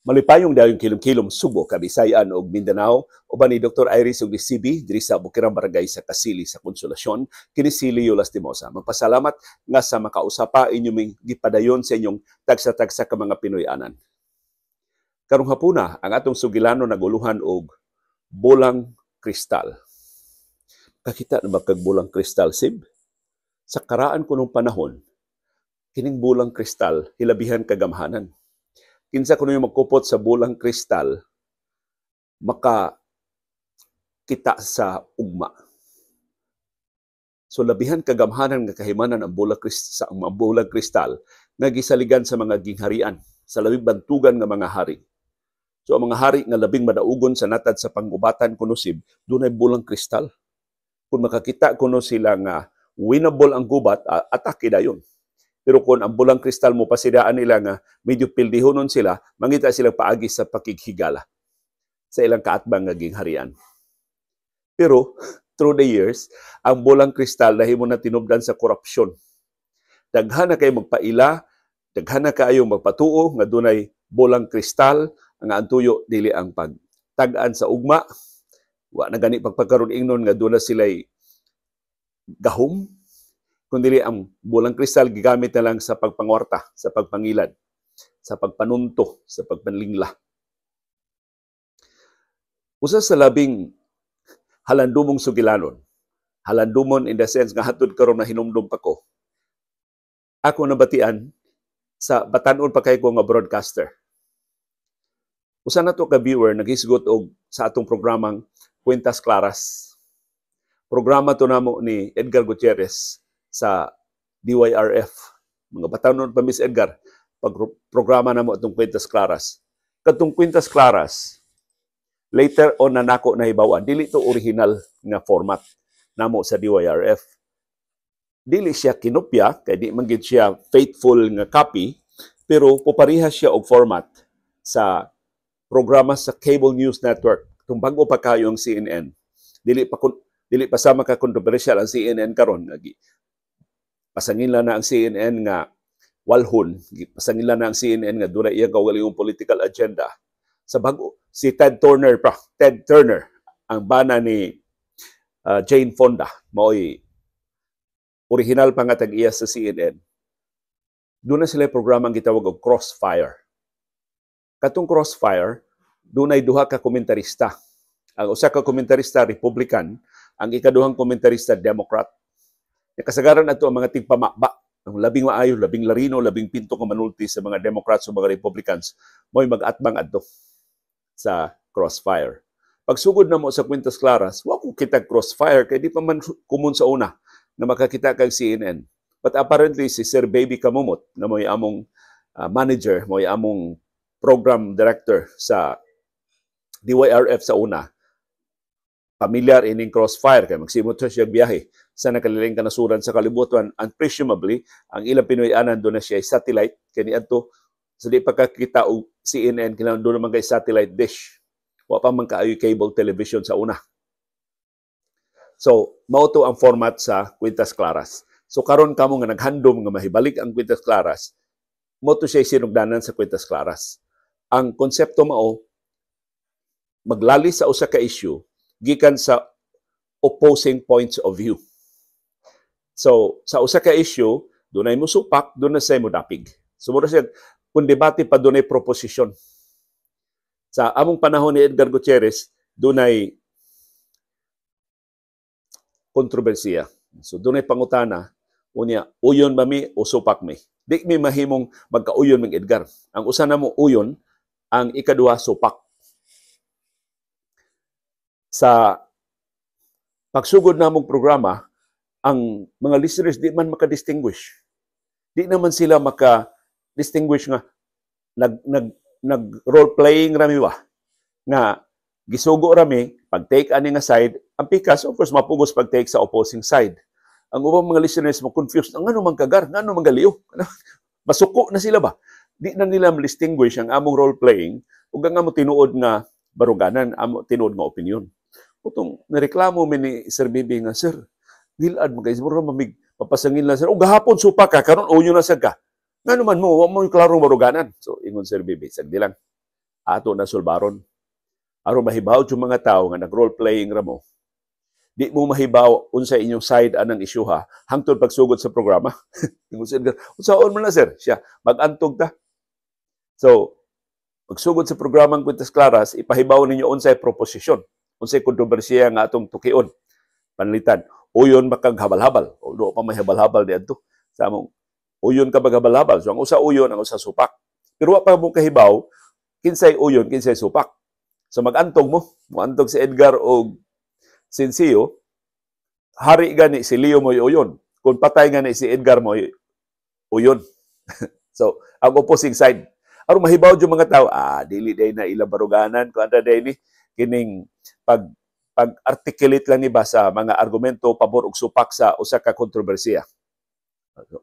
Malipayong dayong kilom-kilom Subo, Kabisayan ug Mindanao uban ni Dr. Iris ug ni CB diri sa Bukirang Barangay sa Kasili sa Konsolasyon. Kini si Leo Lastimosa. Magpasalamat nga sa makausa pa inyong ming gipadayon sa inyong tagsa-tagsa ka mga Pinoy-anan. Karong hapuna, ang atong sugilano naguluhan og bolang kristal. Kakita na ba kag bolang kristal, Sib? Sa karaan kunong panahon, kining bolang kristal hilabihan kagamhanan. Kinsa kuno yung magkupot sa bolang kristal, maka kita sa ugma. So labihan kagamhanan nga kahimanan ang bola sa ang bolang kristal nga gisaligan sa mga gingharian, sa labing bantugan nga mga hari. So ang mga hari nga labing madaugon sa natad sa panggubatan kuno, Sib, dunay bolang kristal. Kung makakita kuno sila nga winnable ang gubat, atake dayon. Pero kung ang bolang kristal mo pasidaan nila nga medyo pildihonon sila, mangita sila paagi sa pakighigala sa ilang kaatbang nga gingharian. Pero through the years, ang bolang kristal nahimo na tinubdan sa korupsyon. Daghan na kayo magpaila, daghan na kaayo magpatuo nga dunay bolang kristal, ang antuyo dili ang pagtag-an sa ugma. Wa na gani pagpagkaron ingnon nga duna sila'y gahom, kundi ang bolang kristal gigamit na lang sa pagpangwarta, sa pagpangilad, sa pagpanunto, sa pagpanlingla. Usa sa labing halandumong sugilanon, halandumon in the sense nga hatud karon na hinumdum pa ko, ako nabatian sa batan-on pa kay ko nga broadcaster. Usa na to ka viewer naghisgot og sa atong programang Cuentas Claras. Programa to namo ni Edgar Gutierrez sa DYRF. Mga batan-on pa Miss Edgar, pag programa namo atong Cuentas Claras. Katong Cuentas Claras, later on na nako nahibaw-an, dili to original nga format namo sa DYRF. Dili siya kinopya, kay di man gid siya faithful nga copy, pero popariha siya og format sa programa sa Cable News Network. Kung bago pa kayo ang CNN, dili pa sama ka controversial ang CNN karon. Pasangin lang na ang CNN nga walhon, pasangin lang na ang CNN nga dunay iyang kaugalingong political agenda. Sa bago, si Ted Turner pa, Ted Turner, ang bana ni Jane Fonda, mao'y original pa nga tag-iya sa CNN. Doon na sila programa ang gitawag og Crossfire. Katong Crossfire, dunay duha ka komentarista. Ang usa ka komentarista Republican, ang ikaduhang komentarista Democrat. Kasagaran ato ang mga tigpamaba, ang labing maayo, labing larino, labing pinto ka manulti sa mga Democrats o mga Republicans, mo'y mag-atbang adto sa Crossfire. Pagsugod na mo sa Cuentas Claras, wa ko kita Crossfire kay di pa man common sa una na makakita kag CNN. But apparently si Sir Baby Kamumot na mo'y among manager, mo'y among program director sa DYRF sa una, pamilyar ining Crossfire kay magsimot siya biyahe sa nakaliling kanasuran sa kalibutan, and presumably ang ilang Pinoy-anan doon na siya ay satellite kay niadto sa di pa kakita og CNN, kailangan doon naman kay satellite dish. Wa pa man kaayo cable television sa una. So mao to ang format sa Cuentas Claras. So karon kamo nga naghandom nga mahibalik ang Cuentas Claras, mao to siya sinugdanan sa Cuentas Claras. Ang konsepto mao maglali sa usa ka issue gikan sa opposing points of view. So, sa usa ka issue, dunay mo supak, dunay say mo dapig. So, mura siya, kung debate pa, dunay proposition. Sa among panahon ni Edgar Gutierrez, dunay kontrobersiya. So, dunay pangutana, unya, uyon ba mi o supak mi? Di mi mahimong magkauyon mig Edgar. Ang usa na mo uyon, ang ikaduha supak. Sa pagsugod namong programa, ang mga listeners di man maka-distinguish. Di naman sila maka-distinguish nga nag nag nag role playing rami ba nga gisugo rami pag take ani nga side. Ang pikas, of course, mapugos pag take sa opposing side. Ang ubang mga listeners mo confused, ngano man kagar, ngano man galiw, masuko na sila ba. Di na nila ma-distinguish ang among role playing ug ang amo tinuod nga baruganan, amo tinuod nga opinion. Utong nareklamo mi ni Sir Bibi nga, "Sir, gilad mo guys, mura mamig papasangin lang, sir. O gahapon supa ka, karon uyo na sad ka. Ngano man mo, wa mo klarong baruganan?" So ingon Sir Bibi, "Sagdi lang. Ato na sulbaron. Aron mahibaw yung mga tao nga nag-role playing ra mo. Di mo mahibaw unsa inyong side anang isyuha hangtod pagsugod sa programa. Unsaon man na, sir? Siya, mag-antog ta. So, pagsugod sa programang Kwintas Claras, ipahibaw ninyo unsay proposisyon, unsay kontrobersiya nga atong tukion. Panalitan, uyon makaghabal-habal. Although pa may habal-habal diadto. Sa among uyon ka maghabal-habal. So ang usa uyon, ang usa supak. Pero wa pa mo kahibaw kinsay uyon, kinsay supak. So mag-antog mo, moantog si Edgar og Sinsio, hari gani si Leo mo'y uyon. Kung patay gani si Edgar mo'y uyon. So, ang opposing side. Aron mahibaw yung mga tao, dili day na ilang baruganan, kung anda day ni, kining pag-articulate lang ni ba sa mga argumento pabor og supak sa usa ka kontrobersiya.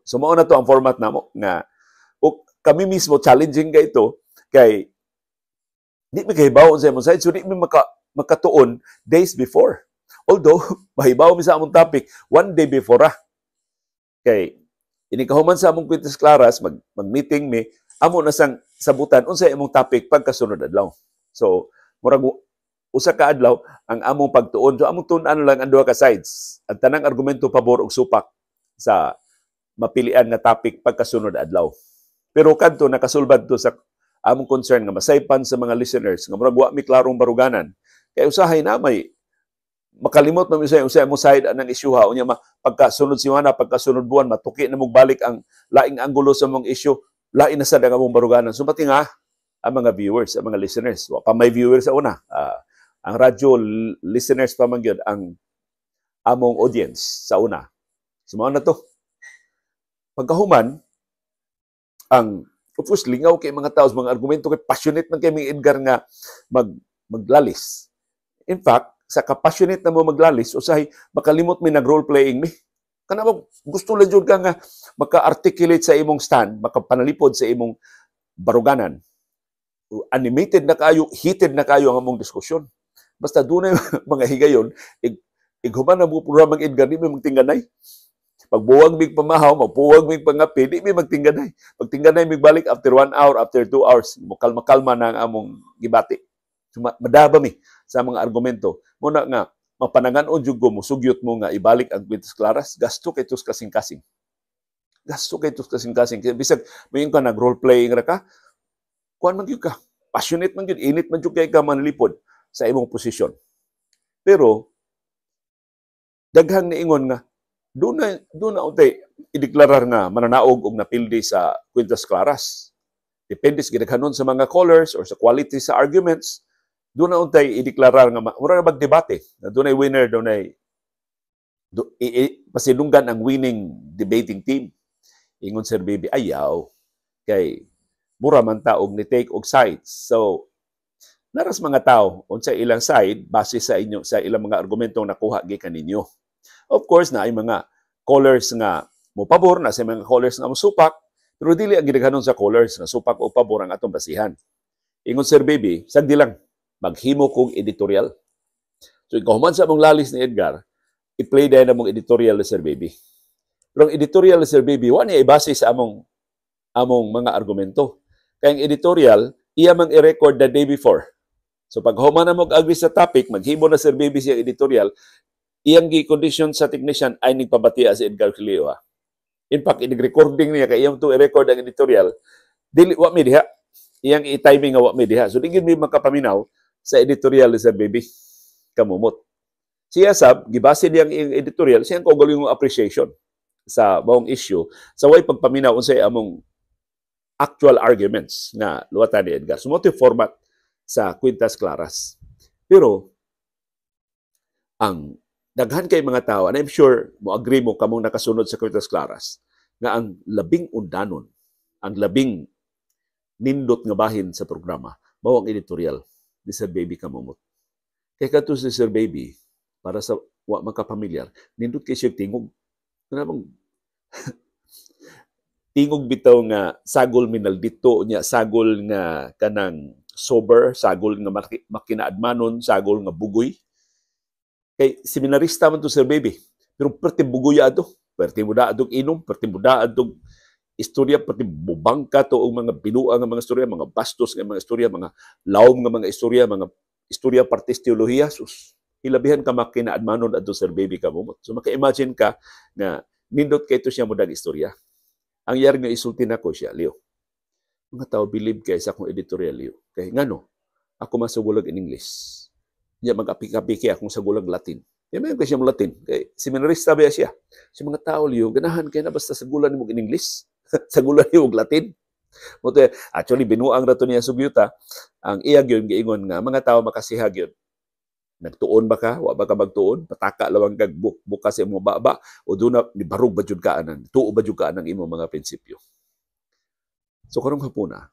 So mao na to ang format namo nga o, kami mismo challenging kay ito kay di mi kahibaw unsa imong side, so di mi makatuon days before. Although mahibaw mi sa among topic one day before ra. Kay ini kahuman sa among Kwintas Claras, mag-meeting mi, amo na sang sabutan unsa imong topic pagkasunod adlaw. So murag usa ka adlaw ang among pagtuon. So among tun-an lang ang duha ka sides. Ang tanang argumento pabor og supak sa mapilian nga topic pagkasunod adlaw. Pero kadto nakasulbad to sa among concern nga masaypan sa mga listeners nga murag wa mi klarong baruganan. Kay usahay na may makalimot man mi sa mo side anang isyuha, unya ma, pagkasunod semana, pagkasunod buwan, matuki na mong balik ang laing anggulo sa mong issue, lain na sad ang among baruganan. So pati nga ang mga viewers, ang mga listeners, wa pa may viewers sa una. Ang radyo listeners pa man gyud ang among audience sa una. So mao na to. Pagkahuman, ang of course, lingaw kay mga tao sa mga argumento kay passionate man kay mga Edgar nga maglalis. In fact, sa ka-passionate na mo maglalis, usahay makalimot mi nag role playing mi. Kana ba gusto lang jud ka nga maka-articulate sa imong stand, makapanalipod sa imong baruganan. Animated na kayo, heated na kayo ang among diskusyon. Basta dunay mga higayon, ighuman na mo programa ang Edgar, di mi magtingganay. Pagbuwag mig pamahaw, magpuwag mig pangapi, di mi magtingganay. Pagtingganay mig balik after 1 hour, after 2 hours, mukalma-kalma na ang among gibati. So, madaba mi sa mga argumento. Muna nga, mapanangan-on jud ko, musugyot mo nga ibalik ang Kwintas Claras, gasto kay tos kasing-kasing. Gasto kay tos kasing-kasing. Kaya bisag, mayon ka, nag-role playing ra ka, kuan man gyud ka. Passionate man gyud, init man gyud kay ka manlipod sa imong posisyon. Pero, daghang niingon nga, doon na untay ideklarar nga mananaog og napildi sa Kwintas Claras. Depende sa gidaghanon sa mga callers or sa quality sa arguments, doon na untay ideklarar nga mura na magdebate na doon ay winner, doon ay do, pasinunggan ang winning debating team. Ingon Sir Baby, ayaw. Kay mura man ta og ni take og sides. So, naras mga tao unsa ilang side base sa inyo sa ilang mga argumentong nakuha gikan ninyo. Of course, na ay mga callers nga mo pabor, na sa mga callers nga mosupak, pero dili ang gidaghanon sa callers nga supak o pabor ang atong basihan. Ingon Sir Baby, sagdi lang, maghimo kog editorial. So, ikahuman sa among lalis ni Edgar, i-play dahil na mong editorial ni Sir Baby. Pero ang editorial ni Sir Baby, wa niya ibase sa among mga argumento. Kaya ang editorial, iya mang i-record the day before. So pag human na mag-agree sa topic, maghimo na Sir Baby siya editorial, iyang gi-condition sa technician ay nagpabatia si Edgar Clio. Ha. In fact, inig-recording niya, kay iyang to i-record ang editorial, dili, wa mi diha. Iyang i-timing nga wa mi diha. So, di gyud mi makapaminaw sa editorial ni Sir Baby Kamumot. Siya sab, gibase niyang iyang editorial, siyang kaugalingong appreciation sa maong issue, sa way pagpaminaw unsay among actual arguments nga luwatan ni Edgar. So, mo format sa Kwintas Claras. Pero, ang daghan kay mga tao, and I'm sure mo agree mo kamong nakasunod sa Kwintas Claras, nga ang labing undanon, ang labing nindot nga bahin sa programa, mao ang editorial ni Sir Baby Kamumot. Kay kadto si Sir Baby, para sa wa makapamilyar, nindot kay siya tingog. Kana tingog bitaw nga sagol minaldito niya, sagol nga kanang sober, sagol nga makinaadmanon, sagol nga bugoy. Kay seminarista man to Sir Baby, pero perti bugoy ato, perti muda adtong inom, perti muda adtong Istorya pati bubangka to og mga binuang nga mga istorya, mga bastos nga mga istorya, mga lawom nga mga istorya, mga istorya partis teolohiya, sus. Hilabihan ka makinaadmanon adto Sir Baby Camomot. So maka-imagine ka nga nindot kay to siya mudag istorya. Ang yar nga isulti nako siya, Leo. Mga tao believe kay sa akong editorial, Leo. Kay ngano, ako masugulag in English. Nya mag-apik-apiki akong sagulag Latin. Di man kay siya mo Latin. Kay seminarista ba siya? Sa mga tao, Leo, ganahan kay na basta sagulan nimo in English. Sagulan nimo og Latin. Mo actually binuang ra to niya sugyuta. Ang iya gyud giingon nga mga tao makasihag gyud. Nagtuon ba ka? Wa ba ka magtuon? Pataka lawang kag bukas sa imong baba o duna ni barug ba jud ka anan? Tuo ba jud ka anang imong mga prinsipyo? So karong hapuna,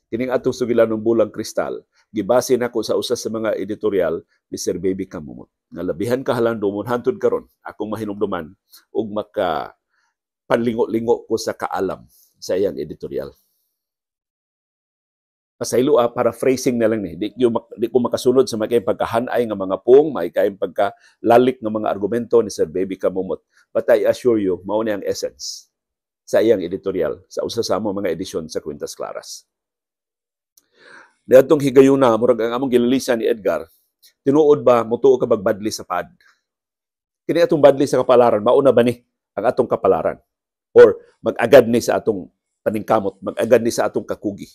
kining atong sugilanong bulang kristal, gibase nako sa usa sa mga editorial ni Sir Baby Camomot nga labihan ka halandumon hantod karon akong mahinumduman ug maka panlingo-lingo ko sa kaalam sa iyang editorial. Pasaylo, paraphrasing na lang ni. Di ko makasunod sa mga pagkahanay nga mga pong, may kayong pagkalalik nga mga argumento ni Sir Baby Camomot. But I assure you, mao ni ang essence sa iyang editorial sa usa sa among mga edisyon sa Kwintas Claras. Niadtong higayuna, murag ang among gilalisan ni Edgar, tinuod ba mutuo ka bagbadli sa pad? Kini atong badli sa kapalaran, mauna ba ni ang atong kapalaran? Or mag-agad ni sa atong paningkamot, mag-agad ni sa atong kakugi?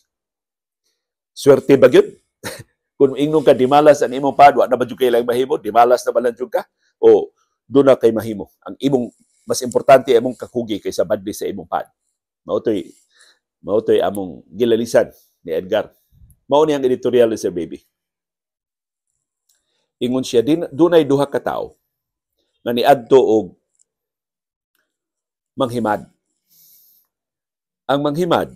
Swerte ba gyud? Kung ingnon ka dimalas ang imong pad, wa na ba jud kay lang mahimo? Dimalas na ba lang jud ka? O doon na kay mahimo? Ang imong mas importante imong kakugi kaysa badli sa imong pad. Mao to'y among gilalisan ni Edgar. Mao ni ang editorial ni Sir Baby. Ingon siya, din, dunay duha ka tawo nga niadto og manghimad. Ang manghimad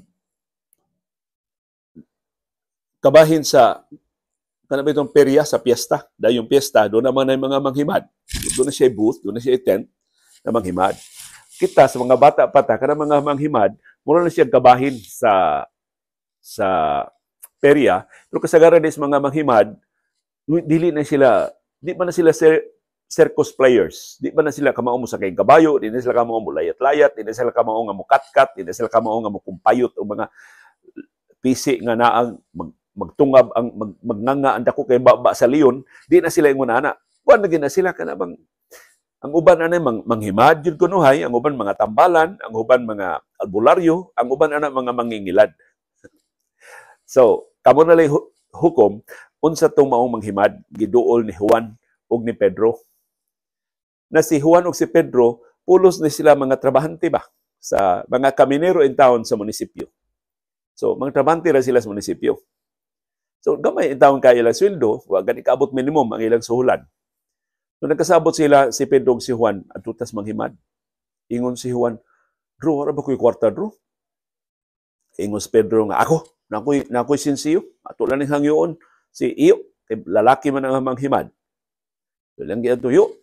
kabahin sa kana ba itong perya sa piyesta, dahil yung piyesta, doon naman ay mga manghimad. Doon na siya booth, doon na siya tent na manghimad. Kita sa mga bata pa ta, kana mga manghimad, mura na siya kabahin sa perya, pero kasagaran is mga manghimad, dili na sila, di pa na sila circus players. Di pa na sila kamao mo sa kay kabayo, di na sila kamao mo layat-layat, di na sila kamao nga mukatkat, di na sila kamao nga mukumpayot o mga pisi nga naang magtungab ang magnanga ang dako kay baba sa leon, di na sila ingon ana. Kuan na na sila kana bang ang uban ana manghimad jud kunuhay, ang uban mga tambalan, ang uban mga albularyo, ang uban ana mga mangingilad. So, kamo na lay hukom unsa tong maong manghimad giduol ni Juan ug ni Pedro. Na si Juan ug si Pedro pulos ni sila mga trabahante ba sa mga kaminero in town sa munisipyo. So, mga trabahante ra sila sa munisipyo. So, gamay in town kay ilang sweldo, wa gani kaabot minimum ang ilang suhulan. So, nagkasabot sila si Pedro ug si Juan adto tas manghimad. Ingon si Juan, "Dro, wala ba ko'y kwarta, Dro?" Ingon si Pedro nga, "Ako, nakoy sinsiyo, ato lang ning hangyoon si iyo, kay lalaki man ang manghimad." So, lang giadto, "Yo,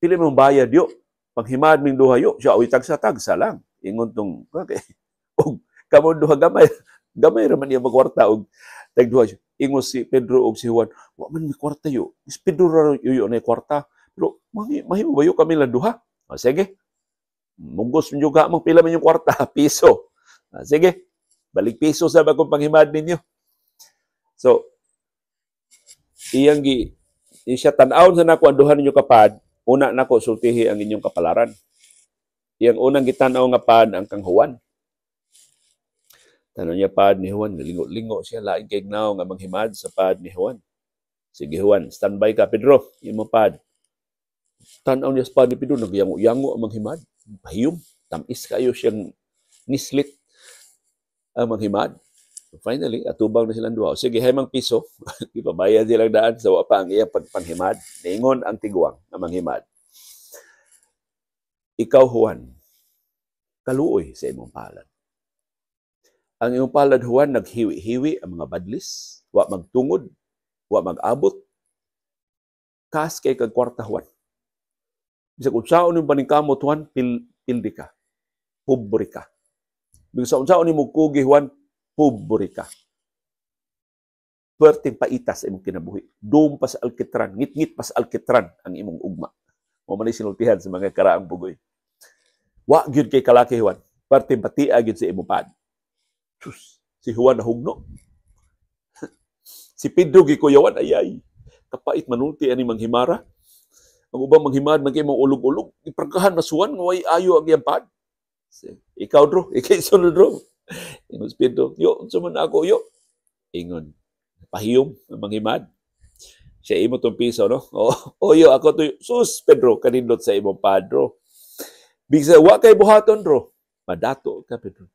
pili mong bayad yo, panghimad ming duha yo." Siya, "Uy, tagsa-tagsa lang." Ingon tong, okay. Og kamo duha gamay, gamay ra man iya magkwarta og tagduha siya. Ingon si Pedro og si Juan, "Wa man mi kwarta yo. Si Pedro ra yo na kwarta. Pero mahimo ba yo kami lang duha?" "O, sige. Mugos ninyo ka mong pila man yung kwarta, piso. Ah, sige. Balik piso sa bagong panghimad ninyo." So, iyang gi siya tan-awon sa nako ang duha ninyo kapad, una nako sultihi ang inyong kapalaran. Iyang unang gitan-aw nga pad ang kang Juan. Tanaw niya pad ni Juan, lingo-lingo siya, laing kay gnaw nga manghimad sa pad ni Juan. "Sige Juan, standby ka. Pedro, imo pad." Tanaw niya sa pad ni Pedro, nagyango-yango ang manghimad. Pahiyom, tamis kayo siyang nislit ang manghimad. So finally, atubang na silang duha. "Sige, hay mang piso." Ipabayad silang daan sa wa pa ang iyang pagpanghimad. Niingon ang tiguang na manghimad, "Ikaw Juan, kaluoy sa imong palad. Ang imong palad Juan, naghiwi-hiwi ang mga badlis, wa magtungod, wa mag-abot. Kas kay kag kwarta Juan. Bisag unsaon nimo paningkamot Juan, pildi ka. Pobre ka. Bisag unsaon nimo kugi Juan, pobre ka. Perting paita sa imong kinabuhi. Doom pa sa alkitran, ngit-ngit pa sa alkitran ang imong ugma." Mo man sinultihan sa mga karaang bugoy. "Wa gyud kay kalaki Juan. Parte batia gid sa imong pad. Sus, si Juan nahugno. Si Pedro gikuyawan, ayay. Kapait manulti ani manghimara. Ang ubang manghimad man kay mong ulog-ulog. Iprangkahan masuan nga way ayo ang iyang pad. Ikaw dro, ikay sunod dro. Ingon si Pedro, yo, unsa man ako yo? Ingon, pahiyom ang manghimad. Siya imo tong piso, no? O, oh, yo, ako to. Sus, Pedro, kanindot sa imong padro. Bisa wa kay buhaton, dro. Madato ka, Pedro.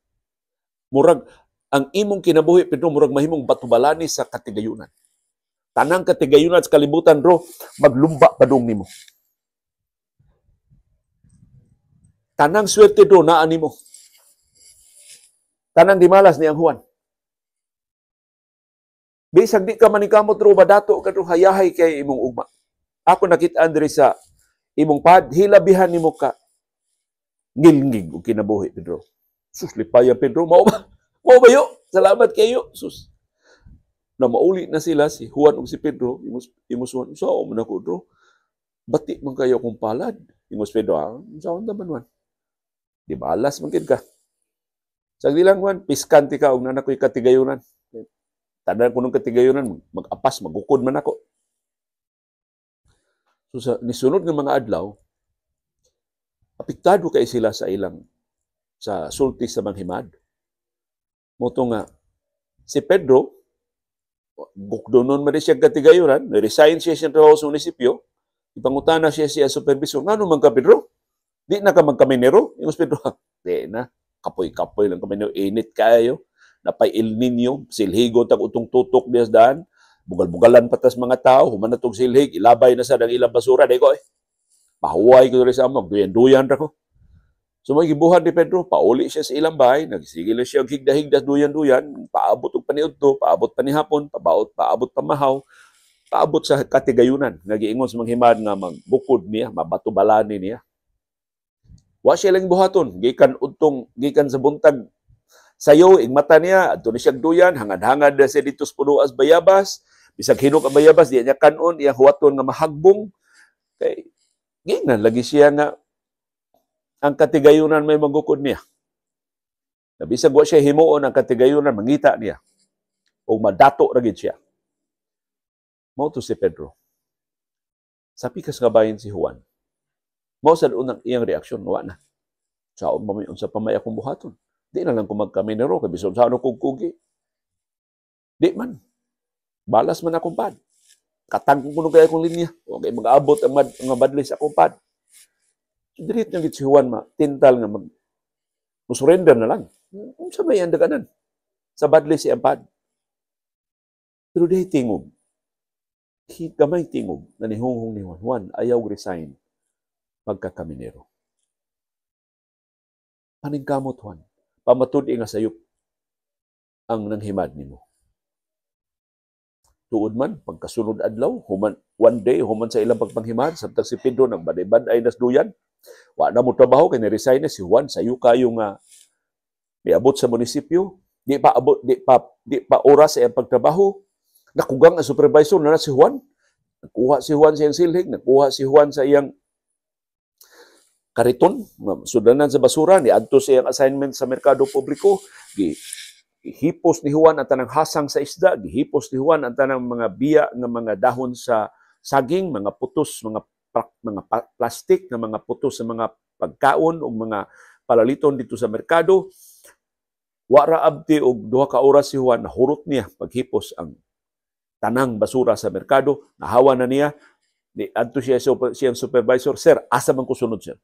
Murag, ang imong kinabuhi, Pedro, murag mahimong batubalani sa katigayunan. Tanang katigayunan sa kalibutan, bro, maglumba padung nimo. Tanang swerte, bro, naa nimo. Tanang dimalas ni ang Juan. Bisag di ka manikamot, bro, madato ka, bro, hayahay kay imong ugma. Ako nakita diri sa imong pad, hilabihan nimo ka ngilngig og kinabuhi, Pedro. Sus, lipaya, Pedro, mao ba? Mao ba yo? Salamat kayo. Sus. Na mauli na sila si Juan ug si Pedro, imos Juan, sao man ako, bro? Bati man kayo akong palad. Imos Pedro, ah, sao man Juan? Di ba alas man gid ka? Sagdi lang Juan, piskanti ka og nana ko'y katigayunan. Tanan ko nung katigayunan, mag-apas, magukod man ako. So sa nisunod nga mga adlaw, apektado kay sila sa ilang sa sulti sa manghimad. Moto nga si Pedro gukdonon man siya katigayunan, resign siya sa trabaho sa munisipyo, ipangutana siya siya supervisor, ngano man ka Pedro? Di na ka magkaminero? Ingos Pedro, di na, kapoy-kapoy lang kaminero, init kayo, napay El Nino, silhigo tag utong tutok dias daan, bugal-bugalan patas mga tao, human na tog silhig, ilabay na sa dang ilang basura, di ko eh. Pahuway ko diri sa amo, duyan-duyan ra ko. So may gibuhat ni Pedro, pauli siya sa ilang bahay, nagsigil na siya og higda-higda duyan-duyan, paabot og paniudto, paabot pa ni hapon, paabot, paabot pa mahaw, paabot sa katigayunan, nga giingon sa manghimad nga magbukod niya, mabatubalani niya. Wa siya lang buhaton, gikan udtong, gikan sa buntag sayo, igmata niya, adto ni siya duyan, hangad-hangad na siya dito sa punuas bayabas, bisag hinok ang bayabas, di niya kanon, iyang huwaton nga mahagbong, kay giingnan lagi siya nga ang katigayunan may magukod niya. Bisag wa siya himuon ang katigayunan, mangita niya. O madato ra gid siya. Mao to si Pedro. Sa pikas nga bahin si Juan. Mao sad unang iyang reaksyon, wa na. Saon pa may unsa pa may akong buhaton. Di na lang ko magkaminero kay bisan sa ano kog kugi. Di man. Balas man akong pad. Katag ko kuno kay akong linya. Okay, mag-abot ang mga badlis akong pad. Dirit nga si Juan ma, tintal nga mag surrender na lang. Unsa may ang daganan? Sa badlis si pad. Pero di tingog. Gamay tingog na nihunghong ni Juan. Juan, ayaw resign pagkakaminero. Paningkamot, Juan. Pamatud-i nga sayop ang nanghimad nimo. Tuod man, pagkasunod adlaw, human, one day, human sa ilang pagpanghimad, samtang si Pedro nang baday-baday nas duyan, wa na mo trabaho, kay ni-resign na si Juan, sayo kayo nga miabot sa munisipyo, di pa abot, di pa oras sa iyang pagtrabaho, nakugang ang supervisor na, na si Juan, nakuha si Juan sa iyang silhig, nakuha si Juan sa iyang kariton, sudanan sa basura, ni adto sa iyang assignment sa merkado publiko, gi gihipos ni Juan ang tanang hasang sa isda, gihipos ni Juan ang tanang mga biya nga mga dahon sa saging, mga putos, mga plastik nga mga putos sa mga pagkaon ug mga palaliton dito sa merkado. Wa ra abti og 2 ka oras si Juan, nahurot niya paghipos ang tanang basura sa merkado, nahawa na niya, ni adto siya sa siyang supervisor, "Sir, asa man ko sunod, sir?"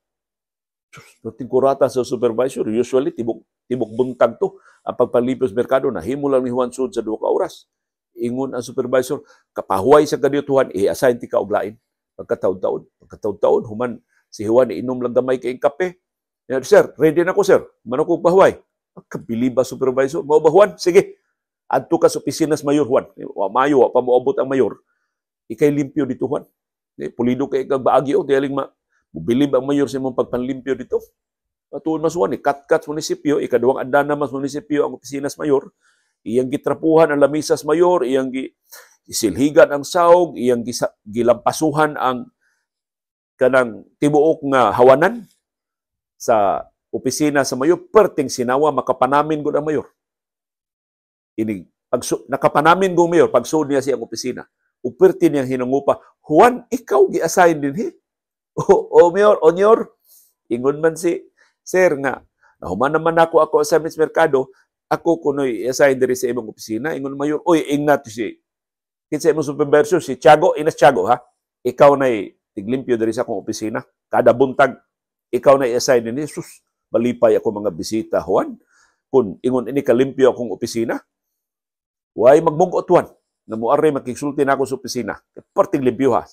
Tingkurata sa supervisor, usually tibok tibok buntag to ang pagpalimpyo sa merkado, nahimo lang ni Juan sud sa 2 ka oras. Ingon ang supervisor, "Kapahuway sa kadiyot, Juan, i-assign ti ka og lain." Pagkataon-taon, pagkataon-taon, human si Juan inom lang gamay kay kape. "Yan, sir, ready na ko, sir. Mano ko pahuway." Kabiliba supervisor, "Mao ba, Juan? Sige. Adto ka sa opisina sa mayor, Juan." Wa mayo, wa pa moabot ang mayor. "Ikay limpyo dito, Juan. Eh, pulido kay kag baagi o, dialing ma mubilib ang mayor sa imong pagpanlimpyo dito." Atuon mas Juan, kat-kat munisipyo, ikaduhang andana mas munisipyo ang opisina sa mayor, iyang gitrapuhan ang lamisas mayor, iyang gisilhigan ang saog, iyang gilampasuhan ang kanang tibuok nga hawanan sa opisina sa mayor, perting sinawa, makapanamin gud ang mayor. Inig nakapanamin gong mayor pagsuod niya siyang opisina. Uperti niyang hinungupa, "Juan, ikaw gi-assign din he?" O, mayor, onyor, ingon man si sir nga, nahuman naman ako assignment sa merkado, ako kuno'y i-assign diri sa imong opisina. Ingon mayor, "Oy, ingna to si, kinsa imong supervisor, si Tiago, inas Tiago ha, ikaw na tiglimpyo diri sa akong opisina, kada buntag, ikaw na i-assign din." "Sus, malipay ako mga bisita, Juan, kung ingon ini kalimpyo akong opisina." Way magmugot, Juan, na muari makigsulti na ako sa opisina. Perting limpyo ha,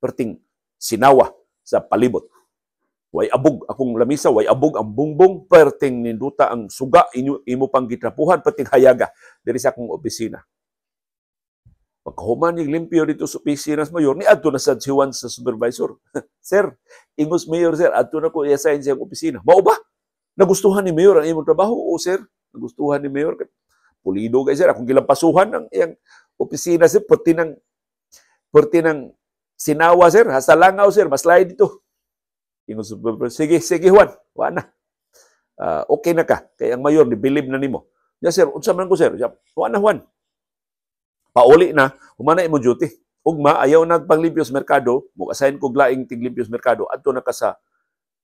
perting sinawa sa palibot. Way abog akong lamisa, way abog ang bungbong, perting ninduta ang suga, inyo, imo pang gitrapuhan, perting hayaga diri sa akong opisina. Pagkahuman yung limpyo dito sa opisina sa mayor, ni adto na sad si Juan sa supervisor. "Sir, ingos mayor sir, adto na ko i-assign sa opisina." "Mao ba? Nagustuhan ni mayor ang imong trabaho?" "O sir, nagustuhan ni mayor. Pulido kay sir, akong gilampasuhan ang iyang opisina sir, perti ng sinawa sir, hasta langaw sir, mas lahi dito." Ingon supervisor, "Sige, sige Juan, wa na. Okay na ka, kay ang mayor ni bilib na nimo." "Ya sir, unsa man ko sir?" "Wa na Juan. Pauli na, humana imo duty. Ugma, ayaw na panglimpyo sa merkado, mo assign kog laing tiglimpyo sa merkado, adto na ka sa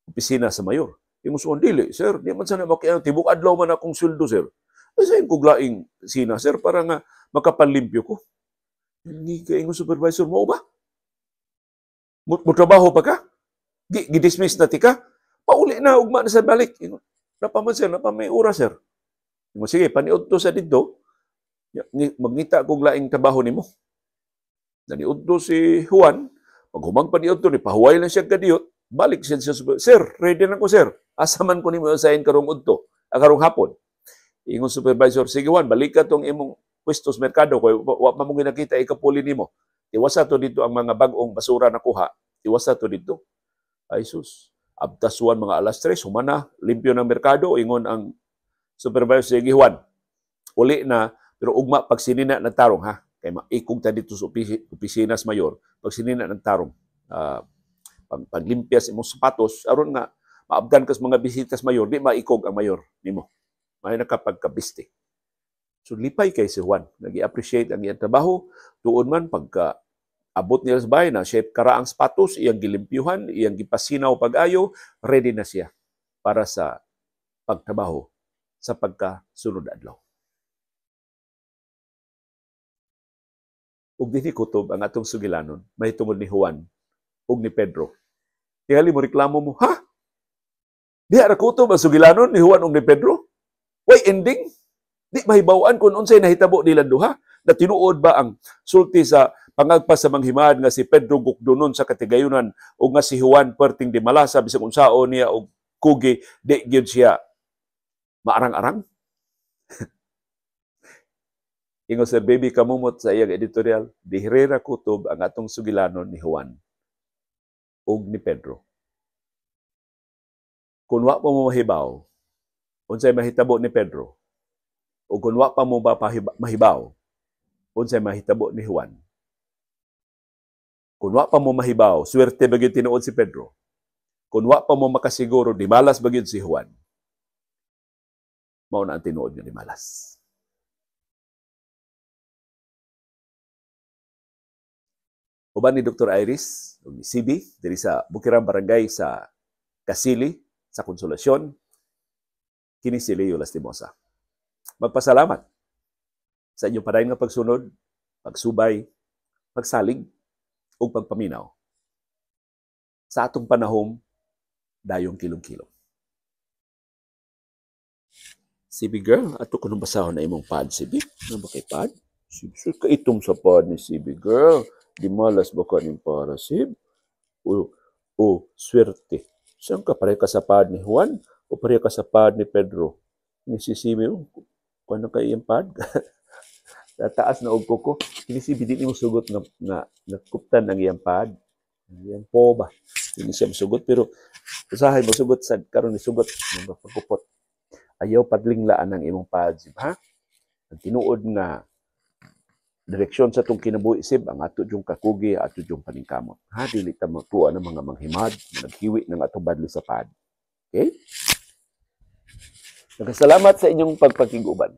opisina sa mayor." Ingon si Juan, "Dili, sir, di man sana makiano, tibok adlaw man akong sweldo, sir. Assign kog laing sina, sir, para nga makapanlimpyo ko." Hindi ka, ingon supervisor, "Mo ba? Mo trabaho pa ka? Gi-dismiss na tika? Pauli na, ugma na sa balik." Ingon, "Napa man sir, napa may oras sir." Ingon, "Sige, paniud to sa dito, magnita kog laing trabaho nimo." Naniudto si Juan, paghumang paniudto ni pahuway lang siya kadiyot, balik siya sa "Sir, ready na ko sir. Asa man ko nimo assign karong udto, karong hapon?" Ingon supervisor, "Sige Juan, balik ka tong imong pwesto sa merkado kay wa pa mo ginakita ikapuli nimo. Tiwasa to dito ang mga bag-ong basura na kuha. Tiwasa to dito." Ay sus, abtas Juan mga alas 3, humana, limpyo ng merkado, ingon ang supervisor, "Sige Juan, uli na, pero ugma pag sinina ng tarong ha, kay maikog ta dito sa opisina sa mayor, pag sinina ng tarong, paglimpya sa imong sapatos, aron nga maabdan ka sa mga bisita sa mayor, di maikog ang mayor nimo. May nakapagkabiste." So lipay kay si Juan, nag-appreciate ang iyang trabaho, tuon man pagka abot niya sa bahay na siya karaang sapatos, iyang gilimpyuhan, iyang gipasinaw pag-ayo, ready na siya para sa pagtrabaho sa pagkasunod adlaw. Ug dinhi kutob ang atong sugilanon mahitungod ni Juan ug ni Pedro. Tingali mo reklamo mo, ha? Diha ra kutob ang sugilanon ni Juan ug ni Pedro? Way ending? Di mahibaw-an kung unsay nahitabo nilang duha? Na tinuod ba ang sulti sa pangagpas sa manghimad nga si Pedro gukdunon sa katigayunan o nga si Juan perting di malasa bisag unsaon niya og kugi di gyud siya maarang-arang? Ingon sa Baby Kamumot sa iyang editorial, dihirera kutob ang atong sugilanon ni Juan ug ni Pedro. Kung wa pa mo mahibaw, unsay mahitabo ni Pedro, o kung wa pa mo mahibaw, unsay mahitabo ni Juan. Kung wa pa mo mahibaw, swerte ba gyud tinuod si Pedro? Kung wa pa mo makasiguro, di malas ba gyud si Juan? Mao na ang tinuod nga di malas. Uban ni Dr. Iris, ug ni CB, diri sa Bukirang Barangay sa Kasili, sa Konsolasyon, kini si Leo Lastimosa. Magpasalamat sa inyong padayon nga pagsunod, pagsubay, pagsalig, ug pagpaminaw. Sa atong panahom, dayong kilong-kilong. CB girl, ato ko nung basahon na imong pad, CB. Ano ba kay pad? CB, kaitom sa pad ni CB girl. Di malas ba ka ning para, Sib? O, swerte. Saan ka? Pareho ka sa pad ni Juan o pareho ka sa pad ni Pedro? Ni si CB, oh, kung ano kay iyang pad? Tataas na og kuko. Kini si CB, di mo sugot nga nakuptan ang iyang pad. Iyang po ba? Hindi siya masugot, pero usahay mo sugot sa karon ni sugot ng pagkupot. Ayaw padlinglaan ang imong pad, Sib, ha? Ang tinuod nga direksyon sa itong kinabuhi, Sib, ang ato yung kakugi, ato yung paningkamot. Ha, dili ta magtuwa ng mga manghimad, naghiwi ng atong badli sa pad. Okay? Salamat sa inyong pagpakig-uban.